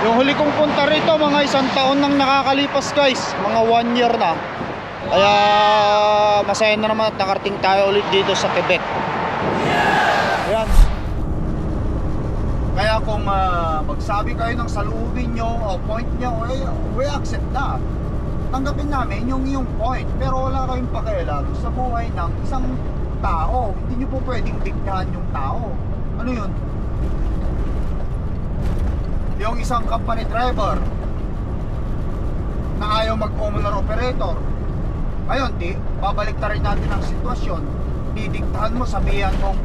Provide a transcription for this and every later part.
Yung huli kong punta rito, mga 1 taon nang nakakalipas guys. Mga 1 year na. Kaya masaya na naman at nakarating tayo ulit dito sa Quebec. Ayan. Kaya kung magsabi kayo ng salubin nyo o point nyo, we accept that. Tanggapin namin yung iyong point. Pero wala kayong pakialam sa buhay ng isang tao. Hindi nyo po pwedeng diktahan yung tao. Ano yun? Yung isang company driver na ayaw mag-owner operator. Ngayon, babalik na rin natin ang sitwasyon. Didiktahan mo, sabihan mo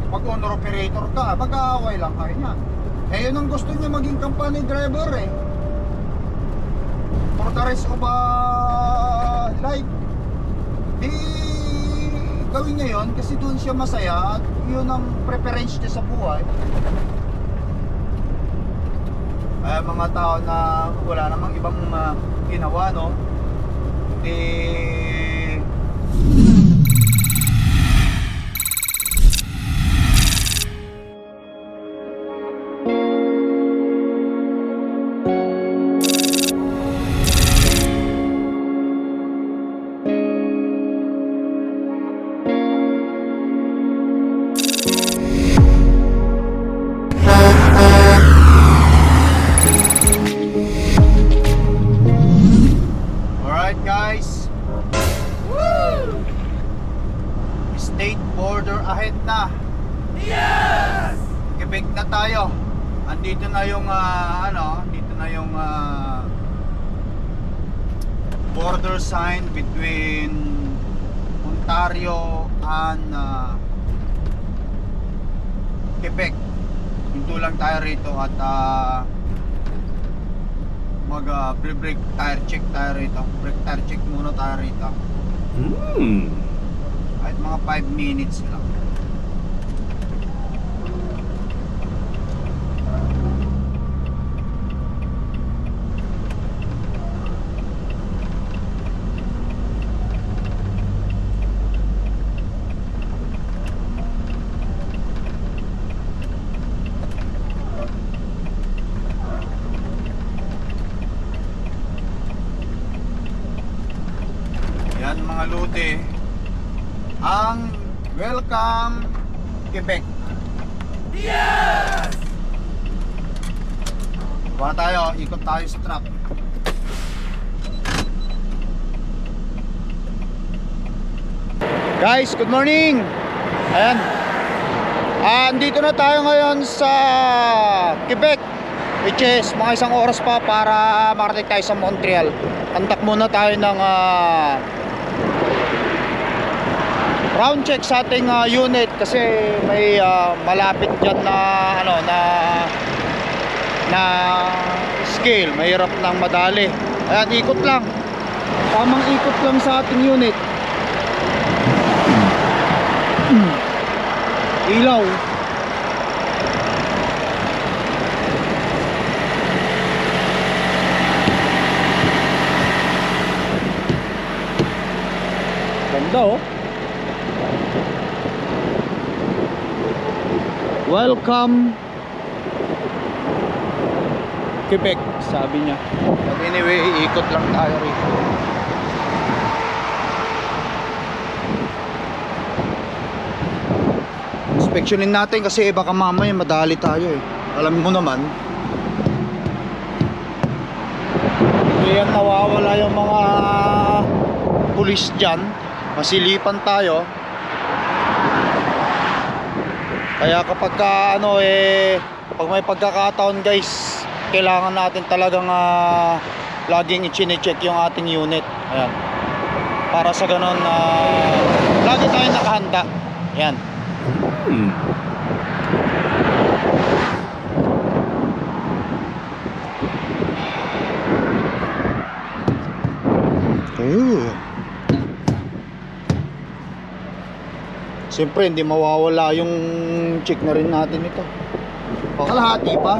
mag-owner operator ka, mag-aaway lang kayo niyan. Eh yun ang gusto niya maging company driver eh. For the rest of life, di gawin niya yun kasi doon siya masaya at yun ang preference niya sa buhay. Mga tao na wala namang ibang ginawa, no? Guys, woo! State border ahead na. Yes! Quebec na tayo. Andito na yung dito na yung border sign between Ontario and Quebec. Hinto lang tayo rito at brake tire check tayo rito. Brake tire check muna tayo rito. Kahit mga 5 minutes lang. Mga lute ang Welcome Quebec. Yes! Buha tayo, ikot tayo sa truck. Guys, good morning. Ayan, andito na tayo ngayon sa Quebec, which is mga 1 oras pa para makarating tayo sa Montreal. Contact muna tayo ng round check sa ating unit kasi may malapit dyan na na scale, mahirap nang madali. Ayan, ikot lang, tamang ikot lang sa ating unit. Ilaw. Ganda oh. Welcome Quebec, sabi niya. But anyway, ikot lang tayo rito. Inspeksyonin natin kasi baka mamaya madali tayo eh. Alam mo naman, hindi yan nawawala yung mga pulis dyan. Masilipan tayo. Kaya kapag pag may pagkakataon guys, kailangan natin talagang laging i-check yung ating unit. Ayan. Para sa ganun lagi tayong nakahanda. Ayan. Siyempre hindi mawawala yung check na rin natin ito. Kalahati pa.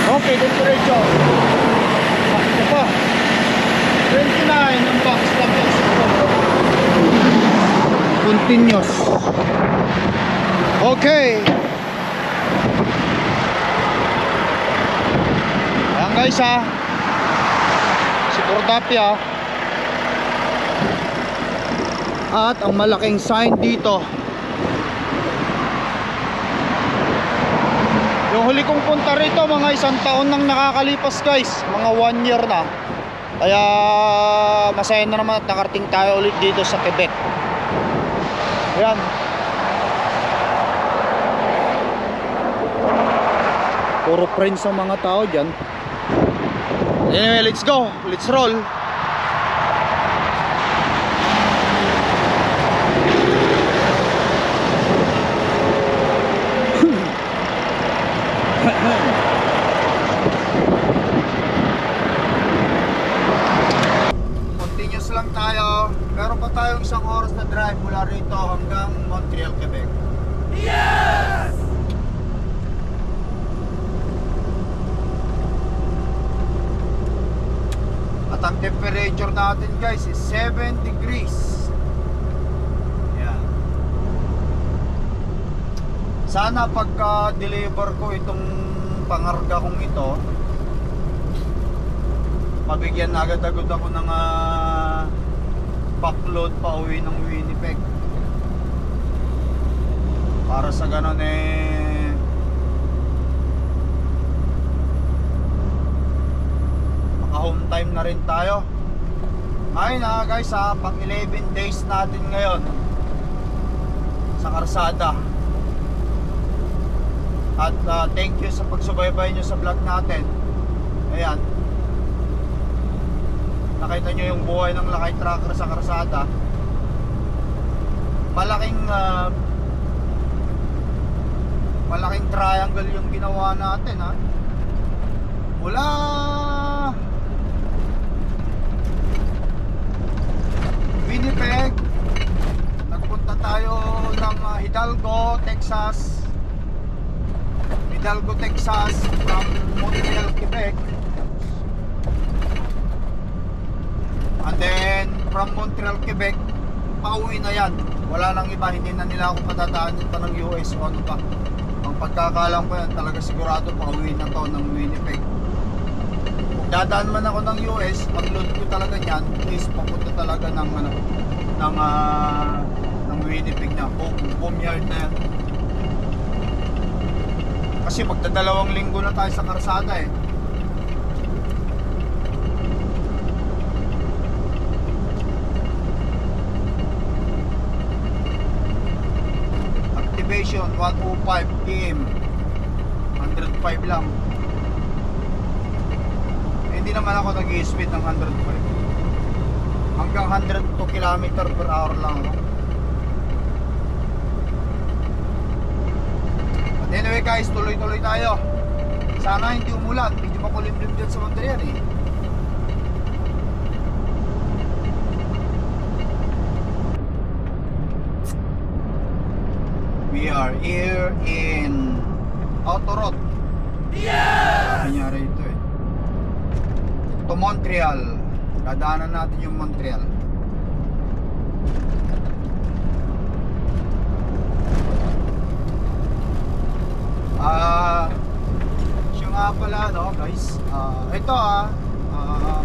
Okay, diretso. Sakto pa. 29 ang box lang yan. continuous. Okay. Ayan guys ha. Si Cordapia. At ang malaking sign dito. Yung huli kong punta rito, mga 1 taon nang nakakalipas guys. Mga 1 year na. Kaya masaya na naman at nakarating tayo ulit dito sa Quebec. Ayan. Puro friends ang mga tao dyan. Anyway, let's go. Let's roll. Continuous lang tayo. Meron pa tayong 1 oras na drive mula rito hanggang Montreal, Quebec. Yes! At ang temperature natin guys is 7 degrees. Yan. Sana pagka-deliver ko itong pangarga kong ito, mabigyan na agad-agad ako ng backload pa uwi ng Winnipeg. Para sa ganon maka home time na rin tayo. Ayun na guys pang 11 days natin ngayon sa karsada. At thank you sa pagsubaybay nyo sa vlog natin. Ayan, nakita nyo yung buhay ng lakay trucker sa karsada. Malaking triangle yung ginawa natin ha. Mula Winnipeg, nagpunta tayo ng Hidalgo, Texas. Hidalgo, Texas from Montreal, Quebec. And then from Montreal, Quebec, pauwi na yan. Wala nang iba, hindi na nila ako patadaanin pa ng US o ano pa. Ang pagkakalam ko yan, talaga sigurado pauwi na to ng Winnipeg. Kung dadaan man ako ng US, pag-load ko talaga yan, please papunta talaga ng Winnipeg na. Home yard na yan. Kasi magdadalawang linggo na tayo sa karsada eh. Activation 1:05 PM, 105 lang. Hindi naman ako nag-i-speed ng 105. Hanggang 102 km per hour lang ako. Anyway guys, tuloy-tuloy tayo. Sana hindi umulan, medyo makulimlim dyan sa Montreal eh. We are here in Autoroute. Yeah! Nangyari ito eh. To Montreal. Dadaanan natin yung Montreal. Siya nga pala no guys, ito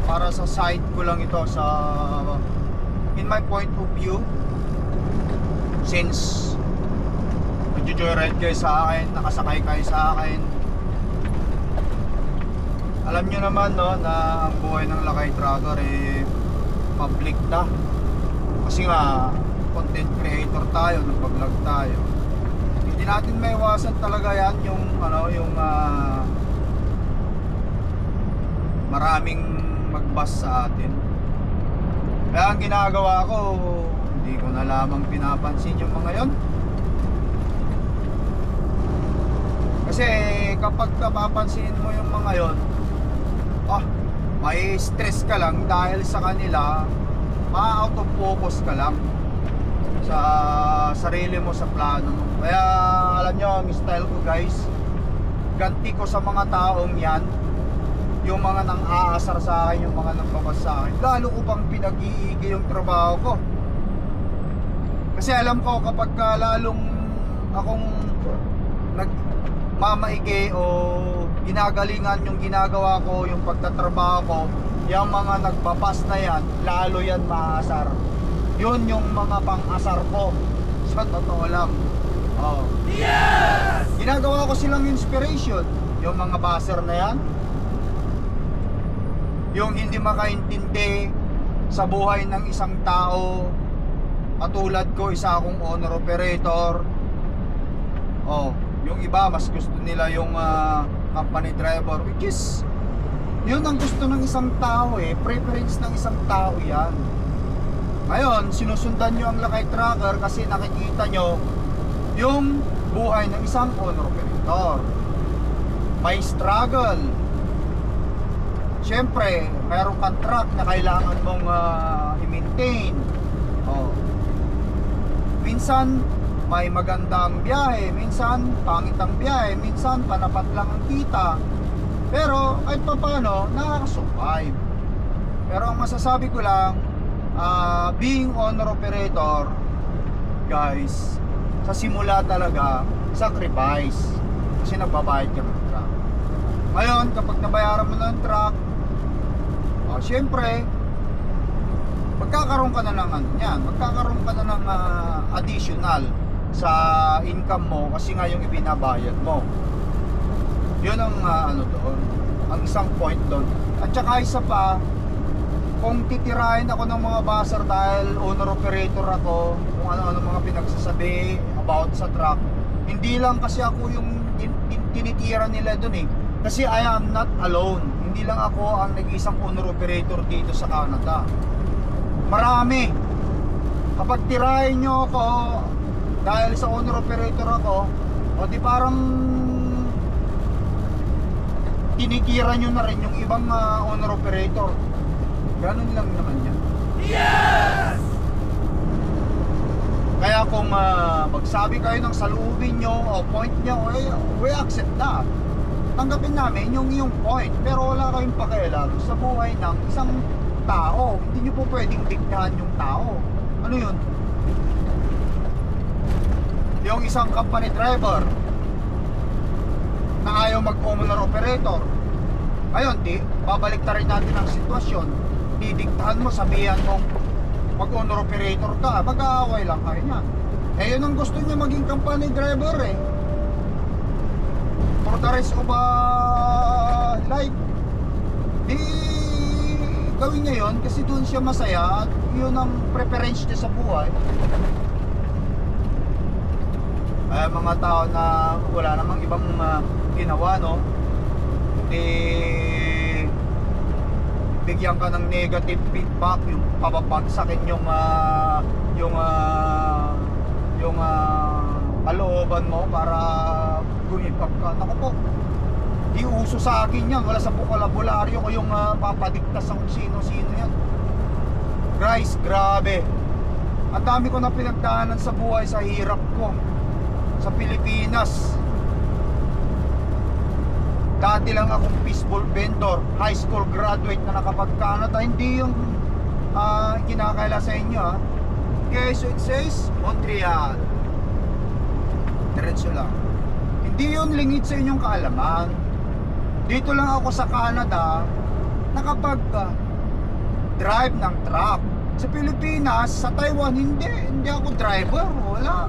para sa side ko lang ito sa in my point of view, since nagjo-joyride kayo sa akin, nakasakay kayo sa akin, alam nyo naman no na ang buhay ng lakay trucker public na, kasi nga content creator tayo, nagpa-vlog tayo. Hindi natin maiwasan talaga yan yung maraming magbas sa atin. Kaya ang ginagawa ko, hindi ko na lamang pinapansin yung mga yon. Kasi kapag napapansin mo yung mga yon, may stress ka lang dahil sa kanila, ma-out of focus ka lang sa sarili mo, sa plano mo. Kaya alam nyo ang style ko guys, ganti ko sa mga taong yan, yung mga nang aasar sa akin, yung mga nang babas sa akin, lalo ko pang pinag-iigi yung trabaho ko. Kasi alam ko kapag lalong akong nagmamaigi o ginagalingan yung ginagawa ko, yung pagtatrabaho ko, yung mga nagpapas na yan, lalo yan maasar. Yun yung mga pang-asar ko. Sa totoo lang. Oh. Yes! Ginagawa ko silang inspiration. Yung mga baser na yan, yung hindi makaintindi sa buhay ng isang tao, katulad ko, isa akong owner operator. Oh, yung iba mas gusto nila yung company driver, which is yun ang gusto ng isang tao preference ng isang tao yan. Ngayon, sinusundan nyo ang Lakay Trucker kasi nakikita nyo yung buhay ng isang owner operator. May struggle. Siyempre, mayroong kang truck na kailangan mong i-maintain. Oh. Minsan, may magandang biyahe. Minsan, pangit ang biyahe. Minsan, panapat lang ang kita. Pero, kahit pa paano, nakakasurvive. Pero ang masasabi ko lang, being owner operator, guys, sa simula talaga, sacrifice. Kasi nagbabayad ka ng truck. Ngayon, kapag nabayaran mo ng truck, syempre, magkakaroon ka na ng magkakaroon ka na ng additional sa income mo kasi nga yung ibinabayad mo. Yun ang doon, ang isang point doon. At saka isa pa, kung titirahin ako ng mga baser dahil owner operator ako, kung ano-ano mga pinagsasabi about sa truck, hindi lang kasi ako yung tinitira nila doon kasi I am not alone. Hindi lang ako ang nag-iisang owner operator dito sa Canada. Marami. Kapag tirahin nyo ako dahil sa owner operator ako, o di parang tinikira nyo na rin yung ibang owner operator. Ganun lang naman yan. Yes! Kaya kung magsabi kayo ng salubin nyo o point nyo, we accept that. Tanggapin namin yung iyong point, pero wala kayong pakialam sa buhay ng isang tao. Hindi nyo po pwedeng diktahan yung tao. Ano yun? Yung isang company driver na ayaw mag-owner operator, ayun, babalik na rin natin ang sitwasyon. Didiktahan mo, sabihan mo mag-owner operator ka, mag-aaway lang kayo niyan. Yun ang gusto niya maging company driver for the rest of life. Di gawin niya yun kasi doon siya masaya at yun ang preference niya sa buhay. Ay, mga tao na wala namang ibang ginawa, no? Bigyan ka ng negative feedback, yung pababagsakin yung kalooban mo para gumipag ka. Naku po, di uso sa akin yan. Wala sa bukalabularyo ko yung papadiktas sa kung sino-sino yan. Guys, grabe. Ang dami ko na pinagdaanan sa buhay, sa hirap ko sa Pilipinas. Dati lang akong fishball vendor, high school graduate na nakapag-Canada. Hindi yung kinakaila sa inyo Okay, so it says Montreal. Diretso lang. Hindi yun lingid sa inyong kaalaman. Dito lang ako sa Canada nakapag drive ng truck. Sa Pilipinas, sa Taiwan, hindi ako driver. Wala.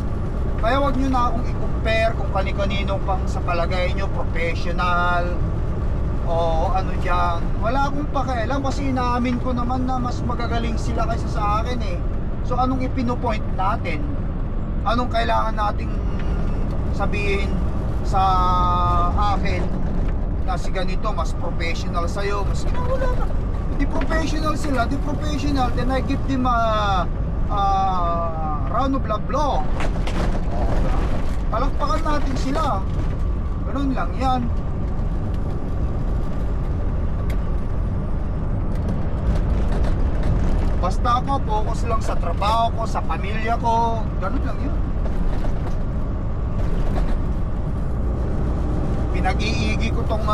Kaya wag nyo na akong i-compare kung kani-kanino pang sa palagay nyo professional o ano dyan. Wala akong pakialam kasi inaamin ko naman na mas magagaling sila kaysa sa akin So anong ipinopoint natin? Anong kailangan nating sabihin sa akin na si ganito mas professional sa'yo? Mas wala na. Di professional sila, di professional. Then I give them a round of applause. Palakpakan natin sila. Ganun lang yan. Basta ako, focus lang sa trabaho ko, sa pamilya ko. Ganun lang yun. Pinag-iigi ko tong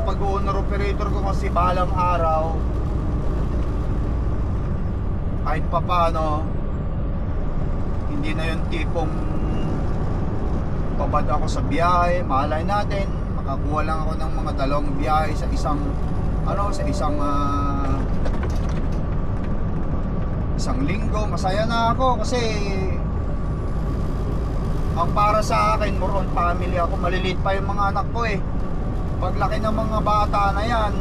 pag-owner operator ko kasi balang araw kahit pa paano na yung tipong babad ako sa biyahe, malay natin makakuha lang ako ng mga 2 biyahe sa isang isang linggo. Masaya na ako kasi ang para sa akin, more on family ako. Maliliit pa yung mga anak ko eh. Paglaki ng mga bata na yan,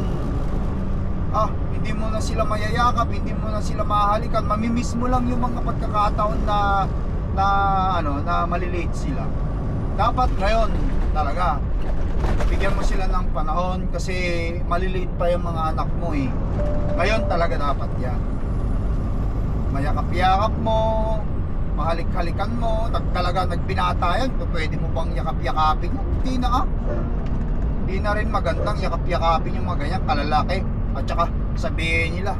hindi mo na sila mayayakap, hindi mo na sila mahalikan. Mamimiss mo lang yung mga pagkakataon na maliliit sila. Dapat ngayon talaga bigyan mo sila ng panahon kasi maliliit pa yung mga anak mo eh. Ngayon talaga dapat yan. Mayakap-yakap mo, mahalik-halikan mo, talaga nagbinata yan. Pwede mo bang yakap-yakapin mo? Hindi na rin magandang yakap-yakapin yung mga ganyan kalalaki. At saka sabihin nila,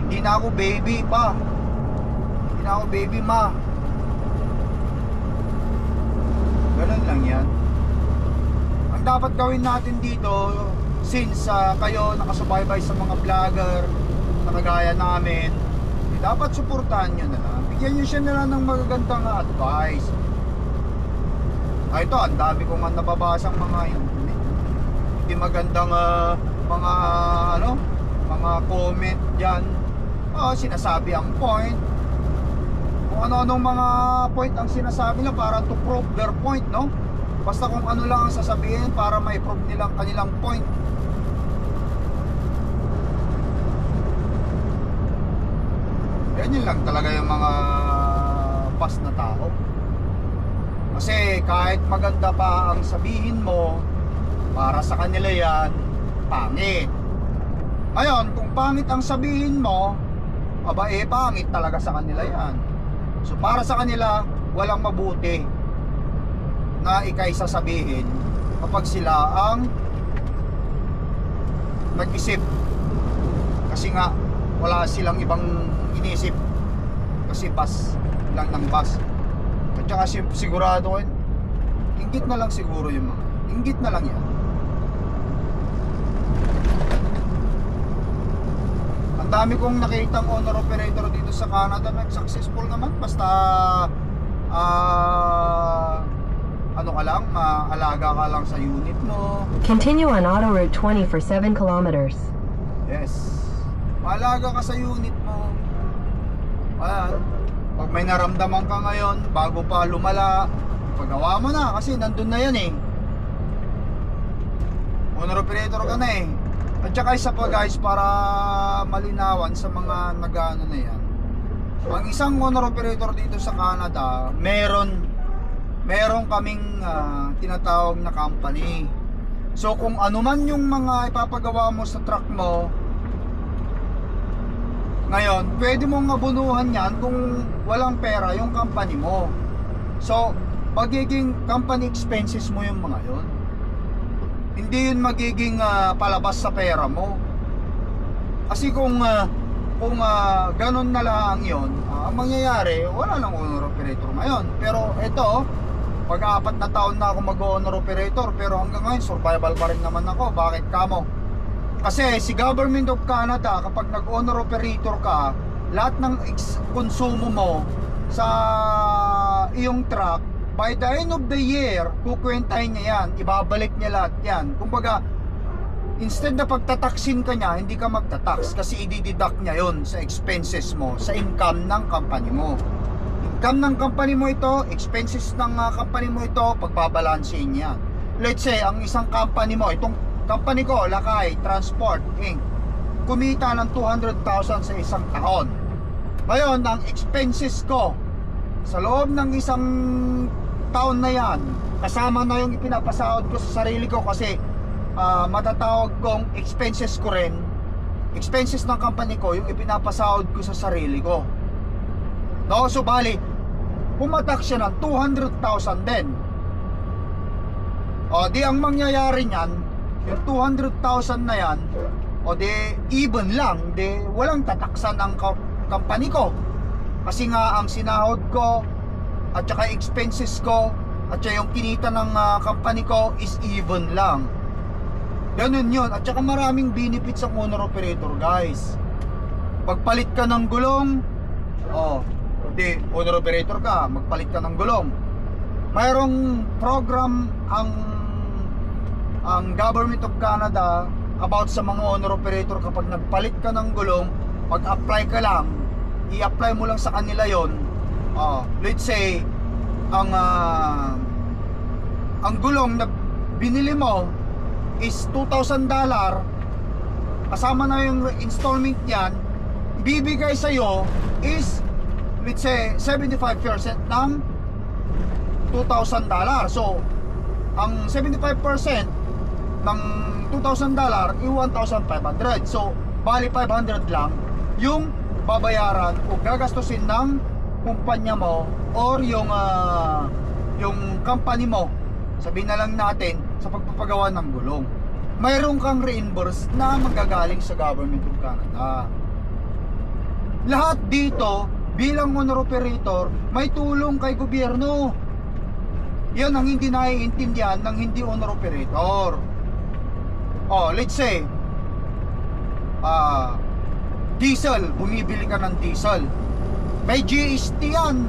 hindi na ako baby pa, hindi na ako baby ma. Ganun lang yan. Ang dapat gawin natin dito, since kayo nakasubaybay sa mga vlogger na kagaya namin, dapat suportahan nyo na lang. Bigyan nyo siya na lang ng magagandang advice. Ito, ang dami kong nababasang mga hindi magandang mga comment dyan. Sinasabi ang point, kung ano-anong mga point ang sinasabi nila para to prove their point, no? Basta kung ano lang ang sasabihin para may prove nilang kanilang point. Ganyan lang talaga yung mga past na tao. Kasi kahit maganda pa ang sabihin mo, para sa kanila yan pangit. Ngayon, kung pangit ang sabihin mo, pangit talaga sa kanila yan. So para sa kanila, walang mabuti na ikay sasabihin kapag sila ang nag-isip. Kasi nga wala silang ibang inisip, kasi bas lang ng bas. At saka sigurado ko, inggit na lang siguro yung mga inggit na lang yan. Ang dami kong nakitang owner operator dito sa Canada nag-successful naman. Basta alaga ka lang sa unit mo. Continue on Auto Route 20 for 7 kilometers. Yes, malaga ka sa unit mo. Ayan, pag may naramdaman ka ngayon bago pa lumala, pagawa mo na kasi nandun na yan eh. Owner operator ka na eh. At saka isa pa guys, para malinawan sa mga nag-ano na yan, ang isang owner operator dito sa Canada, meron kaming tinatawag na company. So kung ano man yung mga ipapagawa mo sa truck mo ngayon, pwede mong abunuhan yan kung walang pera yung company mo. So magiging company expenses mo yung mga yon. Hindi yun magiging palabas sa pera mo. Kasi kung ganun na lang yun, ang mangyayari, wala lang owner operator ngayon. Pero ito, pag-4 na taon na ako mag-owner operator, pero hanggang ngayon survival pa rin naman ako. Bakit kamo? Kasi si Government of Canada, kapag nag-owner operator ka, lahat ng konsumo mo sa iyong truck, by the end of the year, kukwentahin niya yan, ibabalik niya lahat yan. Kumbaga, instead na pagtataksin ka niya, hindi ka magtatax kasi i-deduct niya yon sa expenses mo, sa income ng company mo. Income ng company mo ito, expenses ng company mo ito, pagbabalansin niya. Let's say, ang isang company mo, itong company ko, Lakay Transport Inc., kumita ng 200,000 sa isang taon. Ngayon, ang expenses ko sa loob ng isang taon na yan, kasama na yung ipinapasahod ko sa sarili ko kasi matatawag kong expenses ko rin, expenses ng company ko, yung ipinapasahod ko sa sarili ko. No, so bali, pumatak siya ng 200,000 din. O di ang mangyayari niyan, yung 200,000 na yan, o di even lang, di walang tataksan ang company ko. Kasi nga ang sinahod ko at saka expenses ko at saka yung kinita ng company ko is even lang. Ganun yun. At saka maraming benefits ang owner operator guys. Pagpalit ka ng gulong, di owner operator ka, magpalit ka ng gulong. Mayroong program ang Government of Canada about sa mga owner operator. Kapag nagpalit ka ng gulong, pag-apply ka lang, i-apply mo lang sa kanila yon. Let's say ang gulong na binili mo is $2,000, kasama na yung installment niyan, ibibigay sa'yo is, let's say, 75% ng $2,000. So, ang 75% ng $2,000 i $1,500. So, bali 500 lang yung babayaran o gagastusin ng kumpanya mo or yung company mo. Sabihin na lang natin sa pagpapagawa ng gulong. Mayroon kang reimburse na manggagaling sa Government of Canada. Lahat dito bilang owner operator may tulong kay gobyerno. Yan ang hindi naiintindihan ng hindi owner operator. Let's say diesel, bumibili ka ng diesel, may GST yan.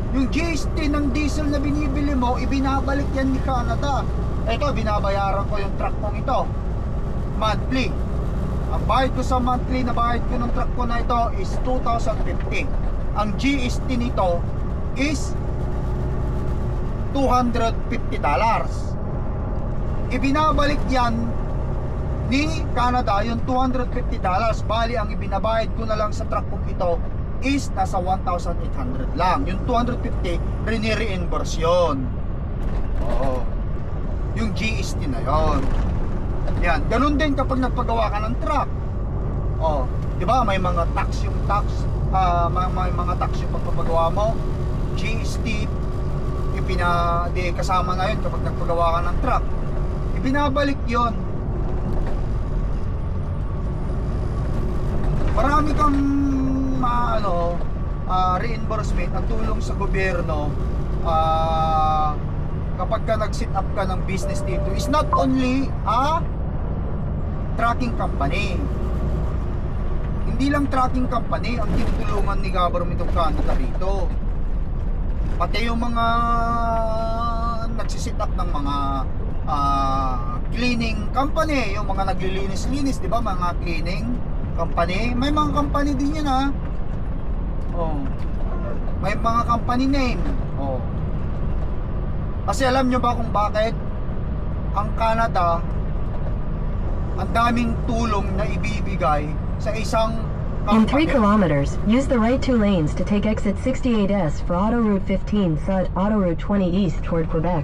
Yung GST ng diesel na binibili mo, ibinabalik yan ni Canada. Ito, binabayaran ko yung truck kong ito monthly. Ang bayad ko sa monthly na bayad ko ng truck ko na ito is $2,050. Ang GST nito is $250. Ibinabalik yan ni Canada yung $250. Bali ang ibinabayad ko na lang sa truck kong ito is nasa 1,800 lang. Yung 250 rini-reimburse yun. Yung GST na yon. Yan, ganun din kapag nagpagawa ka ng truck. Di ba may mga tax yung may mga tax yung pagpapagawa mo. GST kasama na yun kapag nagpagawa ka ng truck. Ibinabalik yon. Marami kang reimbursement ang tulong sa gobyerno kapag ka nag-set up ka ng business dito. Is not only a trucking company. Hindi lang trucking company ang tinutulungan ni Government of Canada rito. Pati yung mga nagsiset up ng mga cleaning company, yung mga naglilinis-linis, di ba, mga cleaning company, may mga company din yun may mga company name. Kasi alam nyo ba kung bakit ang Canada ang daming tulong na ibibigay sa isang In 3 company? kilometers, use the right 2 lanes to take exit 68S for Auto Route 15 Sud, Auto Route 20 East toward Quebec.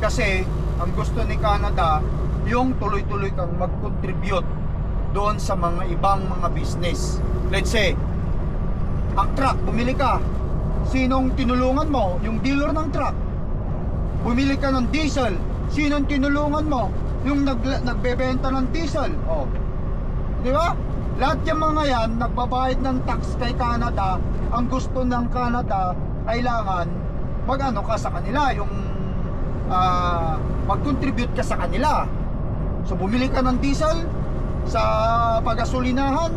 Kasi ang gusto ni Canada yung tuloy-tuloy kang mag-contribute doon sa mga ibang mga business. Let's say ang truck, bumili ka, sinong tinulungan mo? Yung dealer ng truck. Bumili ka ng diesel, sinong tinulungan mo? Yung nagbebenta ng diesel. Di ba? Lahat yung mga yan nagbabayad ng tax kay Canada. Ang gusto ng Canada, kailangan mag-ano ka sa kanila, yung mag-contribute ka sa kanila. So bumili ka ng diesel sa pagasolinahan,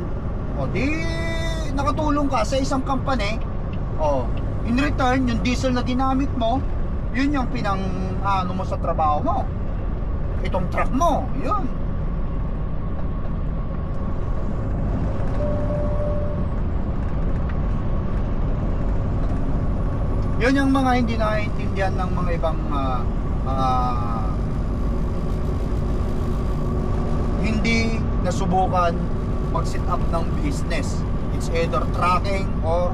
di nakatulong ka sa isang company. In return, yung diesel na ginamit mo, yun yung mo sa trabaho mo. Itong truck mo, yun. Yun yung mga hindi naiintindihan ng mga ibang hindi nasubukan mag-set up ng business. It's either trucking or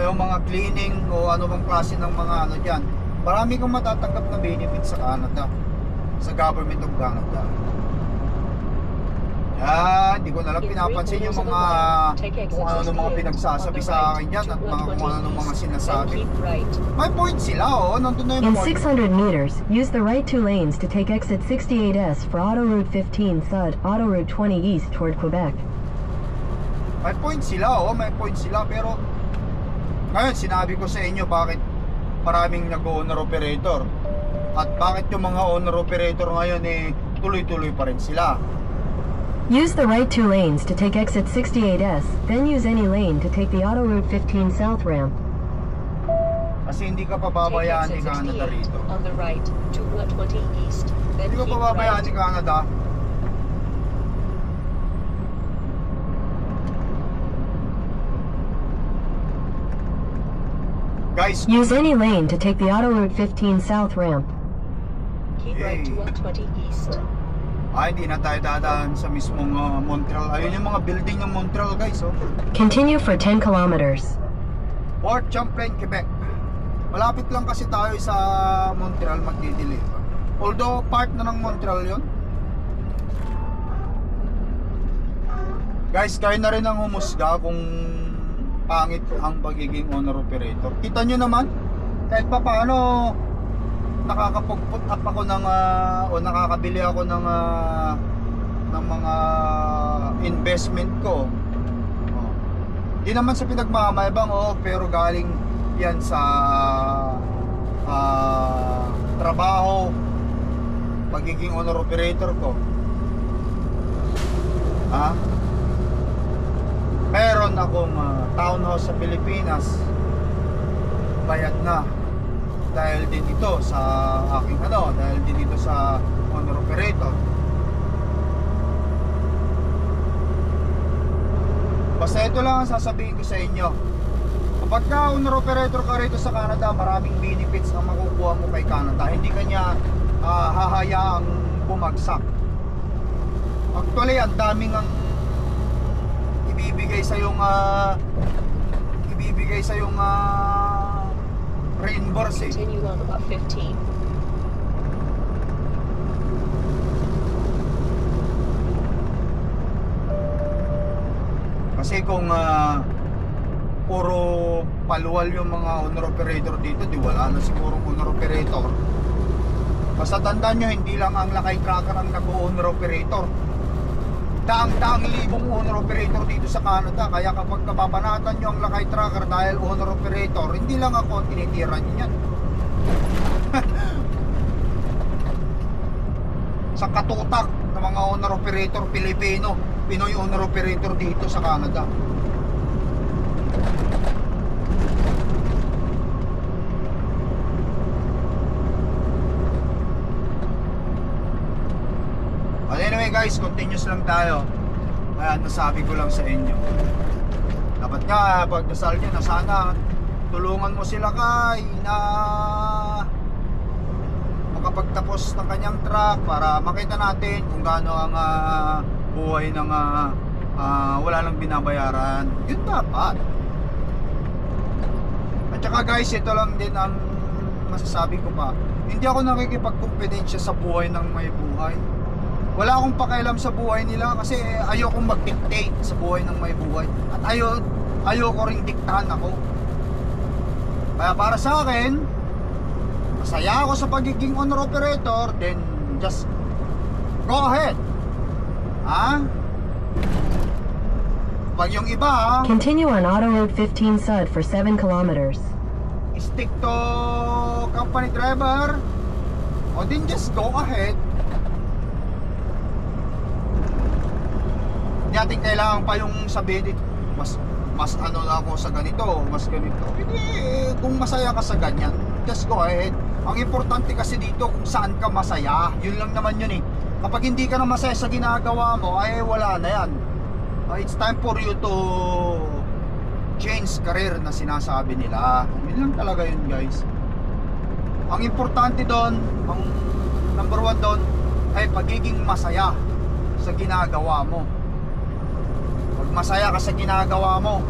yung mga cleaning o ano bang klase ng mga dyan. Marami kang matatanggap na benefits sa Canada, sa Government of Canada. Hindi ko na lang pinapansin yung mga kung ano mga pinagsasabi sa akin yan at kung ano mga sinasabi. May point sila, nandun na In yung point. 600 meters, use the right 2 lanes to take exit 68S for Auto Route 15 Sud, Auto Route 20 East toward Quebec. May point sila, may point sila, pero ngayon sinabi ko sa inyo bakit maraming nag-owner operator. At bakit yung mga owner operator ngayon tuloy-tuloy pa rin sila? Use the right 2 lanes to take exit 68S, then use any lane to take the Auto Route 15 south ramp. Kasi hindi ka Take pababayaan ni exit Canada 68 rito. on the right to 120 east, then Hindi ka keep pababayaan right. ni Canada. Guys, Use any lane to take the Auto Route 15 south ramp. Keep right to 120 east. hindi na tayo dadaan sa mismong Montreal. Ayun yung mga building ng Montreal, guys, oh. Continue for 10 kilometers. Port Champlain, Quebec. Malapit lang kasi tayo sa Montreal, magdideliver. Although part na ng Montreal yon. Guys, kayo na rin ang humusga kung pangit ang pagiging owner operator. Kita nyo naman, kahit pa paano nakakapag-put up ako ng o nakakabili ako ng mga investment ko. Di naman sa pinagmamayabang, pero galing yan sa trabaho, pagiging owner operator ko. Meron akong townhouse sa Pilipinas, bayad na dahil din ito sa aking dahil din ito sa owner operator. Basta ito lang ang sasabihin ko sa inyo. Kapag ka owner operator ka rito sa Canada, maraming benefits ang makukuha mo kay Canada. Hindi kanya hahayaang bumagsak. Actually, ang daming ang ibibigay sa yung reimburse. Continue on about 15. Kasi kung puro paluwal yung mga owner operator dito, di wala na sigurong owner operator. Basta tandaan nyo, hindi lang ang Lakay Tracker ang nag-owner operator. Daang-daang libong owner operator dito sa Canada. Kaya kapag kapapanatan nyo ang Lakay Tracker dahil owner operator, hindi lang ako ang tinitira nyo yan. Sa katutak ng mga owner operator Pilipino, Pinoy owner operator dito sa Canada. But anyway guys, continuous lang tayo. Kaya nasabi ko lang sa inyo, dapat nga pagdasal nyo na sana tulungan mo sila kay na makapagtapos ng kanyang track para makita natin kung gaano ang buhay ng wala lang binabayaran. Yun dapat. At saka guys, ito lang din ang masasabi ko pa. Hindi ako nakikipagkumpidensya sa buhay ng may buhay. Wala akong pakialam sa buhay nila kasi ayokong mag-dictate sa buhay ng may buhay. At ayoko ring diktahan ako. Kaya para sa akin, masaya ako sa pagiging owner operator, then just go ahead. Pag yung iba, Continue on Auto Route 15 Sud for 7 kilometers. stick to company driver, o then just go ahead. Hindi natin kailangan pa yung sabihin dito, mas ano na ako sa ganito, mas ganito. Hindi, kung masaya ka sa ganyan, just go ahead. Ang importante kasi dito kung saan ka masaya, yun lang naman yun eh. Kapag hindi ka na masaya sa ginagawa mo, ay wala na yan. It's time for you to change career na sinasabi nila. Yun lang talaga yun guys. Ang importante doon, ang number one doon, ay pagiging masaya sa ginagawa mo. Pag masaya ka sa ginagawa mo,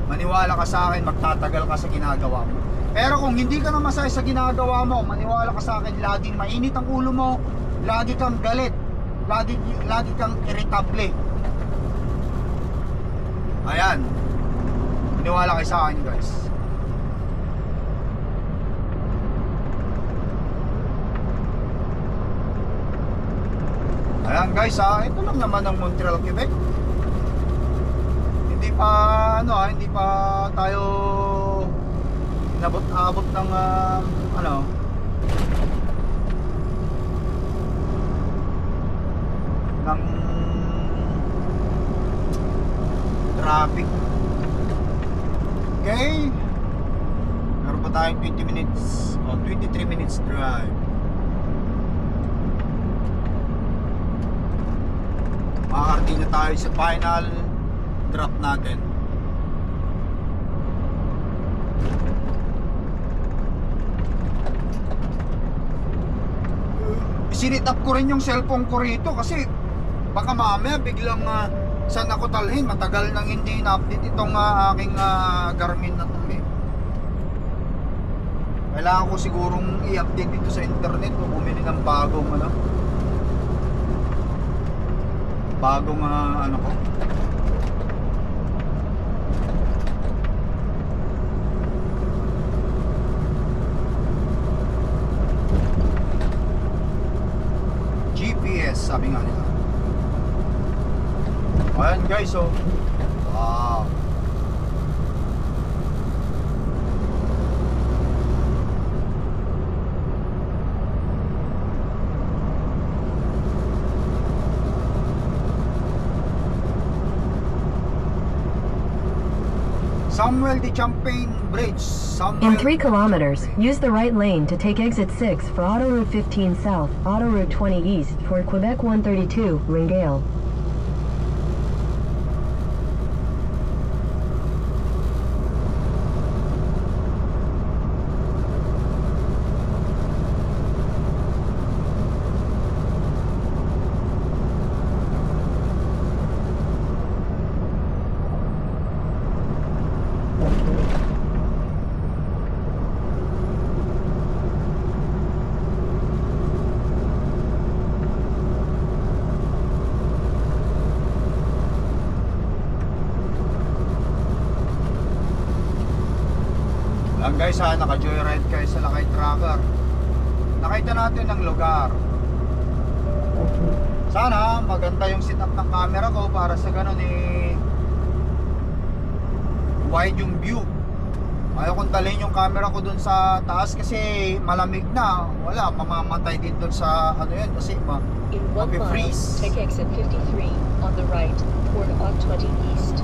maniwala ka sa akin, magtatagal ka sa ginagawa mo. Pero kung hindi ka na masaya sa ginagawa mo, maniwala ka sa akin, laging mainit ang ulo mo, lagi kang galit, lagi kang irritable. Ayan, maniwala kayo sa akin guys. Ayan guys, ito lang naman ang Montreal, Quebec. Hindi pa tayo inabot-abot ng ano, ng traffic. Okay, meron pa tayong 20 minutes o 23 minutes drive. Makakarating na tayo sa final drop natin. Sinit up ko rin yung cellphone ko rito kasi baka mamaya biglang saan ako talhin. Matagal nang hindi na-update itong aking Garmin na to eh. Kailangan ko sigurong i-update dito sa internet o bumili ng bagong ano ko. GPS sabi nga nila. Ayan guys, oh. Wow. Samuel de Champagne Bridge. In 3 kilometers, use the right lane to take exit 6 for Autoroute 15 South, Autoroute 20 East toward Quebec 132, Ringale. Lang guys ha, naka-joyride kayo sa Lakay Tracker. Nakita natin ang lugar. Sana maganda yung setup ng camera ko para sa ganun wide yung view. Ayaw kong dalhin yung camera ko dun sa taas kasi malamig na. Wala, mamamatay din dun sa ano yan kasi In 1 mile, freeze. take exit 53 on the right toward Aut 20 East.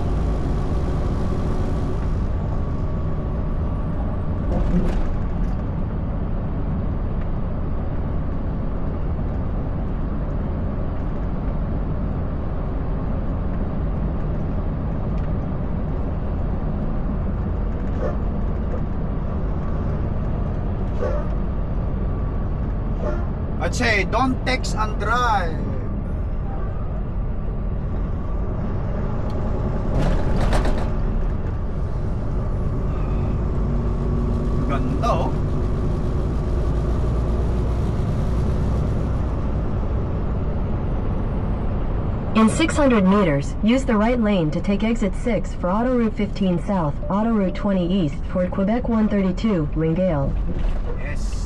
I'd say don't text and drive. Ganda oh. In 600 meters, use the right lane to take exit 6 for Autoroute 15 South, Autoroute 20 East toward Quebec 132, Ringale. Yes.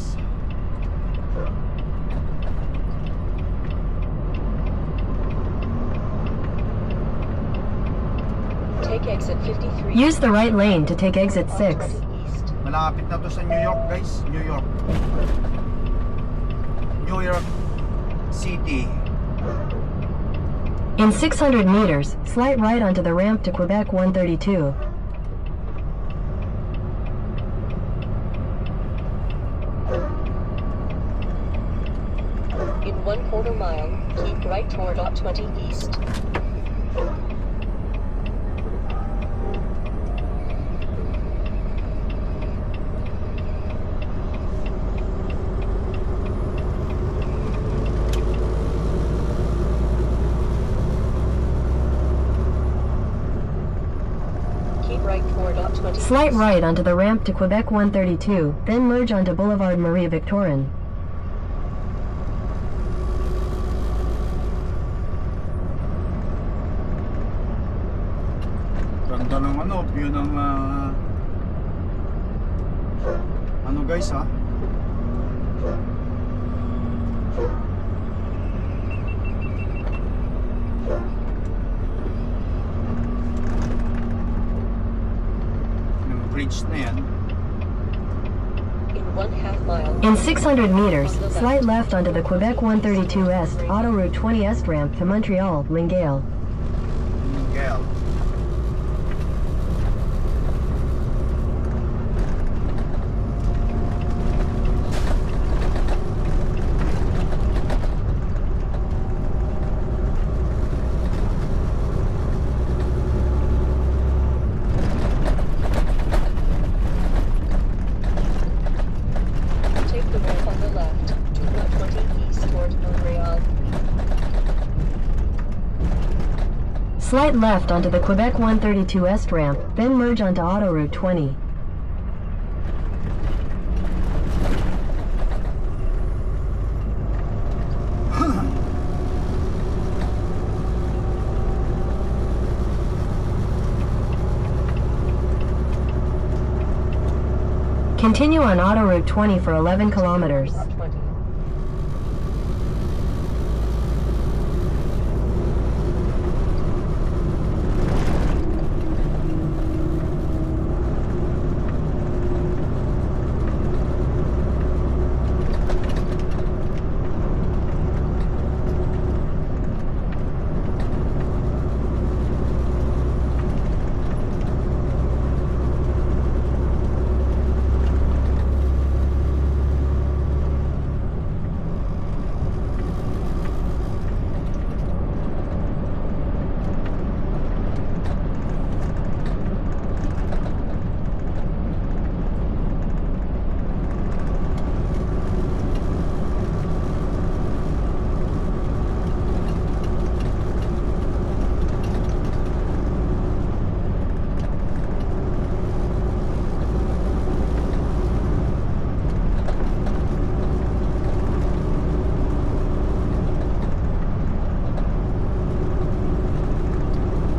Take exit 53. Use the right lane to take exit 6. 20 East. Malapit na to sa New York guys. New York City. In 600 meters, slight right onto the ramp to Quebec 132. In 1/4 mile, keep right toward Aut 20 East. Keep right toward Aut 20 Slight East. right onto the ramp to Quebec 132, then merge onto Boulevard Marie Victorin. Ganda ng view ng ano guys ha. Yung bridge na yan. In 1/2 mile, In 600 meters, slight left onto the Quebec 132 Est, Autoroute 20 Est ramp to Montreal, Linguère. Miguel. Take the ramp on the left to Route 20 East toward Montreal. Slight left onto the Quebec 132 Est ramp, then merge onto Autoroute 20. Continue on Autoroute 20 for 11 kilometers. Route 20.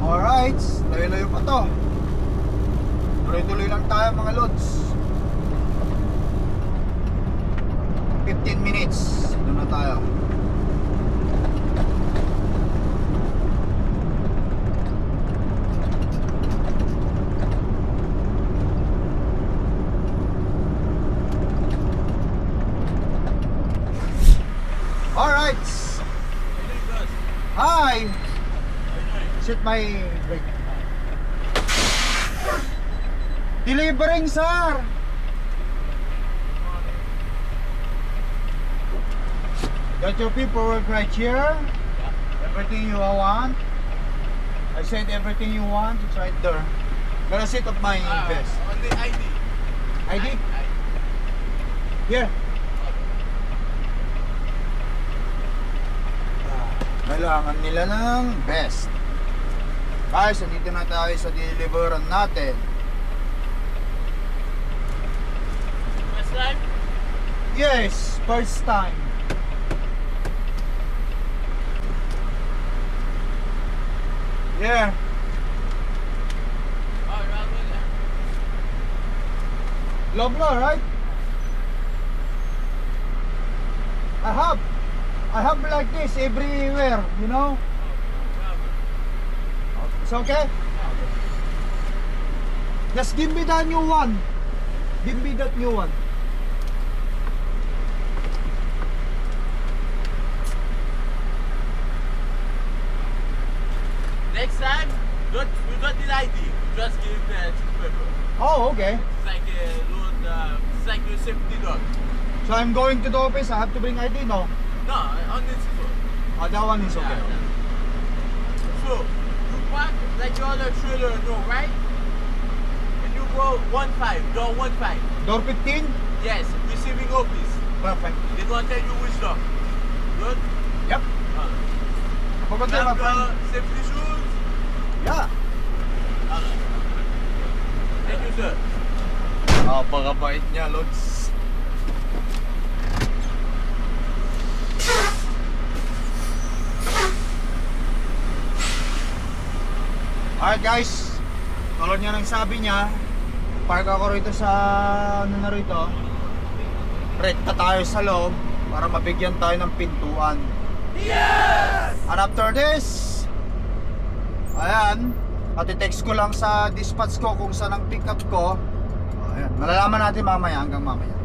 Alright, layo-layo pa to. Tuloy-tuloy lang tayo mga lods. 15 minutes, doon na tayo. Alright. Hi. Sit my brake. Delivering, sir. Got your paperwork right here. Everything you want. I said everything you want. It's right there. Gotta sit up my vest. On the ID. ID? Here. Kailangan nila ng best. Guys, nandito na tayo sa deliveran natin. First time? Yes, first time. Yeah. Oh, you're all good, huh? Loblaw, right? I have like this everywhere, you know? It's okay? Just give me the new one. Give me that new one. Next time, we got the ID. Just give the paper. Oh, okay. It's like a loan, it's like a safety dog. So I'm going to the office, I have to bring ID, no? No, on this one. Oh, that one is okay. Yeah. So, you park like you're on a trailer, no, right? And you go 15, door 15. Door 15? Yes, receiving office. Perfect. They're gonna tell you which door. Good? Yep. Kapag tayo, my Have friend. the safety shoes. Yeah. Thank you, sir. Napakabait niya, Lods. Alright guys, tulad niya ng sabi niya, park ako rito sa ano na rito, rekta tayo sa loob para mabigyan tayo ng pintuan. Yes! And after this, ayan, at i-text ko lang sa dispatch ko kung saan ang pick up ko. Ayan, malalaman natin mamaya hanggang mamaya.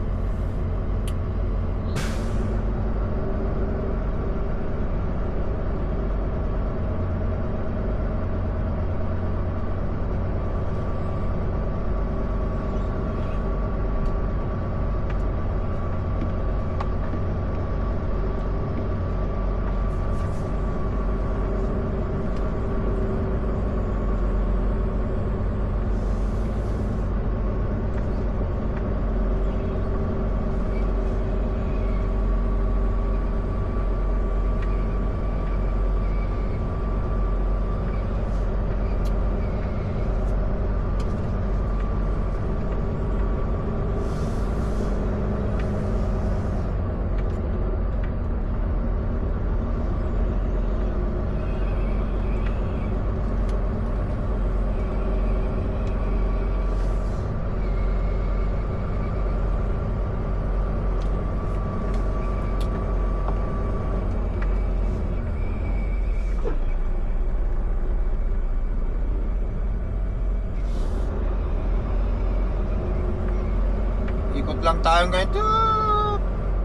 meron tayong ganito.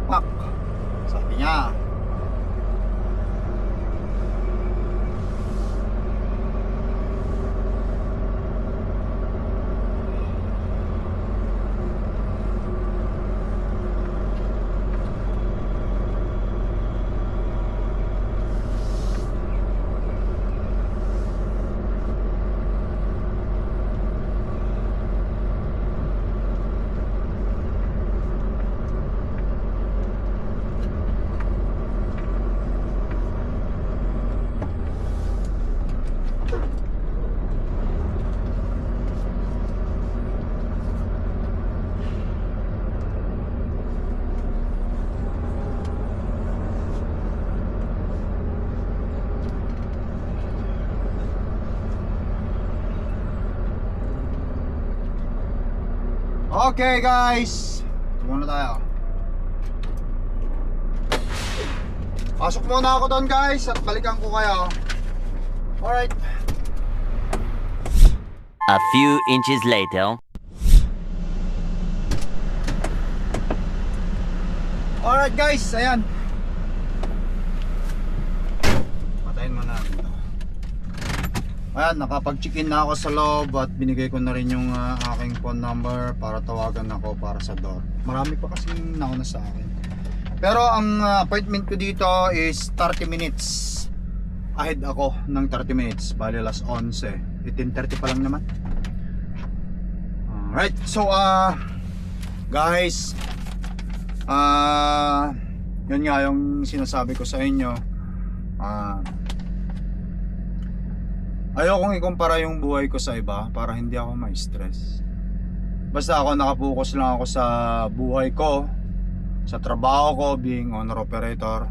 Pak. Sabi niya. Okay guys, muna tayo. Pasok muna ako doon guys at balikan ko kayo. Alright. A few inches later. Alright guys, ayan. Patayin mo na ito. Ayan, nakapag-check-in na ako sa loob at binigay ko na rin yung aking phone number para tawagan ako para sa door. Marami pa kasing nauna sa akin. Pero ang appointment ko dito is 30 minutes. Ahead ako ng 30 minutes. Bali alas 11. 18:30 pa lang naman. Alright, so guys, yun nga yung sinasabi ko sa inyo. Ayokong ikumpara yung buhay ko sa iba para hindi ako ma-stress. Basta ako nakapokus lang ako sa buhay ko, sa trabaho ko, being owner operator.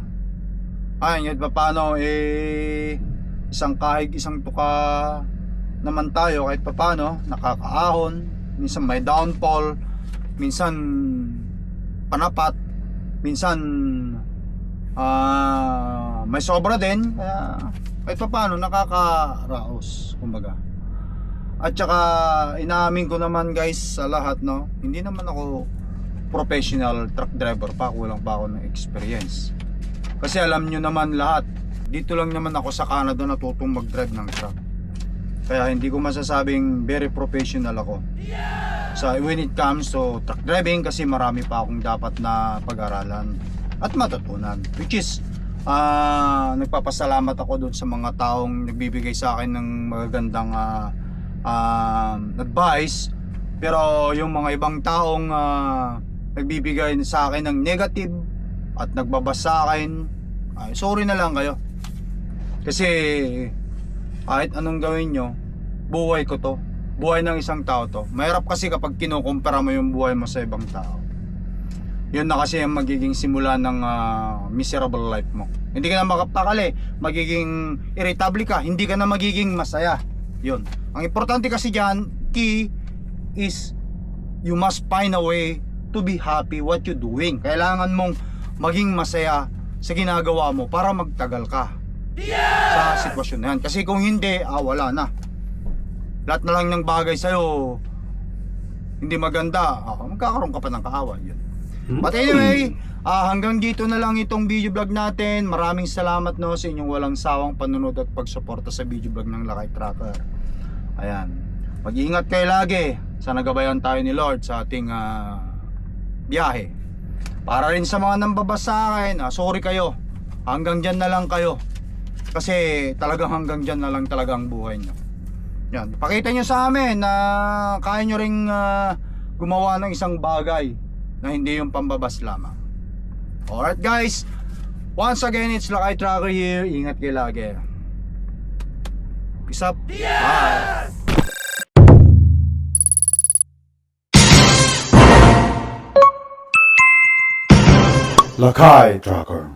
Ayun, yun pa paano isang kahig, isang tuka naman tayo kahit pa paano, nakakaahon, minsan may downfall, minsan panapat, minsan may sobra din, kaya kahit pa paano nakakaraos kumbaga. At saka inaamin ko naman guys sa lahat, no, hindi naman ako professional truck driver pa, kulang pa ako ng experience. Kasi alam nyo naman lahat, dito lang naman ako sa Canada natutong mag-drive ng truck. Kaya hindi ko masasabing very professional ako sa when it comes to truck driving, kasi marami pa akong dapat na pag-aralan at matutunan, which is nagpapasalamat ako doon sa mga taong nagbibigay sa akin ng magagandang advice. Pero yung mga ibang taong nagbibigay sa akin ng negative at nagbabas sa akin, sorry na lang kayo. Kasi kahit anong gawin nyo, buhay ko to, buhay ng isang tao to. Mahirap kasi kapag kinukumpara mo yung buhay mo sa ibang tao. Yun na kasi ang magiging simula ng miserable life mo. Hindi ka na makapakali, magiging irritable ka, hindi ka na magiging masaya. Yun. Ang importante kasi dyan, key is you must find a way to be happy what you doing. Kailangan mong maging masaya sa ginagawa mo para magtagal ka sa sitwasyon na yan. Kasi kung hindi, wala na. Lahat na lang ng bagay sa'yo hindi maganda, magkakaroon ka pa ng kaaway. Yun. But anyway, hanggang dito na lang itong video vlog natin. Maraming salamat, no, sa inyong walang sawang panunod at pagsuporta sa video vlog ng Lakay Trucker. Ayan, mag-iingat kayo lagi. Sana gabayan tayo ni Lord sa ating biyahe. Para rin sa mga nambabas sa akin, sorry kayo, hanggang dyan na lang kayo. Kasi talagang hanggang dyan na lang talaga ang buhay nyo. Yan, pakita nyo sa amin na kaya nyo ring gumawa ng isang bagay na hindi yung pambabas lamang. Alright guys, once again, it's Lakay Trucker here. Ingat kayo lagi. Peace up. Bye. Lakay Trucker.